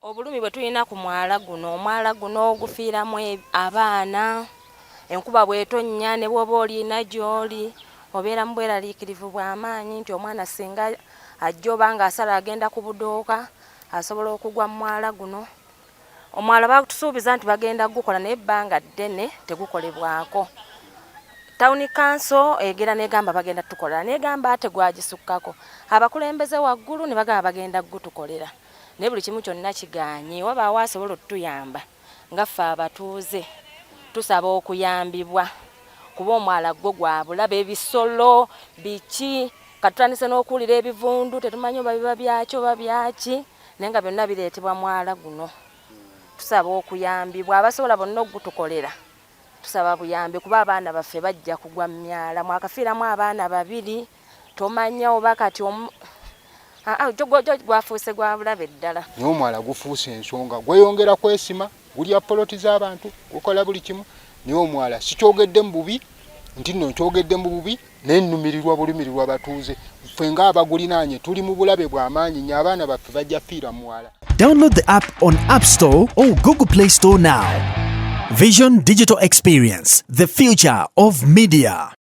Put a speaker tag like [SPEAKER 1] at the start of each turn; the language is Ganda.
[SPEAKER 1] Obulumi bwe tulina ku mwala guno, omwala guno gufiiramu abaana. Enkuba bw'etonnya, ne bw'oba olina gy'oli, obeera mu bweraliikirivu bw'amaanyi nti omwana singa ajja oba ng'asala agenda ku budooka, asobola okugwa mu mwala guno. Omwala batusuubiza nti bagenda gukola, naye ebbanga ddene tegukolebwako. Tawuni kanso egera negamba bagenda tukolera, negamba ate gwagisukkako. Abakulembeze waggulu ne bagamba bagenda gutukolera, naye buli kimu kyonna kigaanye. Wabaawo asobola otuyamba nga ffe abatuuze tusaba okuyambibwa, kuba omwala gwo gwabulaba ebisolo biki. Katutandise n'okuwulira ebivundu, tetumanyi oba biba byaki oba byaki, naye nga byonna bireetebwa mwala guno. Tusaba okuyambibwa, abasobola bonna okugutukolera, tusaba buyambi, kuba abaana baffe bajja kugwa mu myala. Mwakafiiramu abaana babiri, tomanya oba kati gwafuuse gwa bulabe ddala.
[SPEAKER 2] Naye omwala gufuuse ensonga, gweyongera kwesima, gulya poloti z'abantu, gukola buli kimu. Naye omwala sikyogedde mu bubi nti nno nkyogedde mu bubi, naye nnumirirwa bulumirirwa batuuze. Ffe ng'abagulinaanye tuli mu bulabe bw'amaanyi nnyo, abaana baffe bajja fiira mwala.
[SPEAKER 3] Download the app on App Store or Google Play Store now. Vision Digital Experience, the future of media.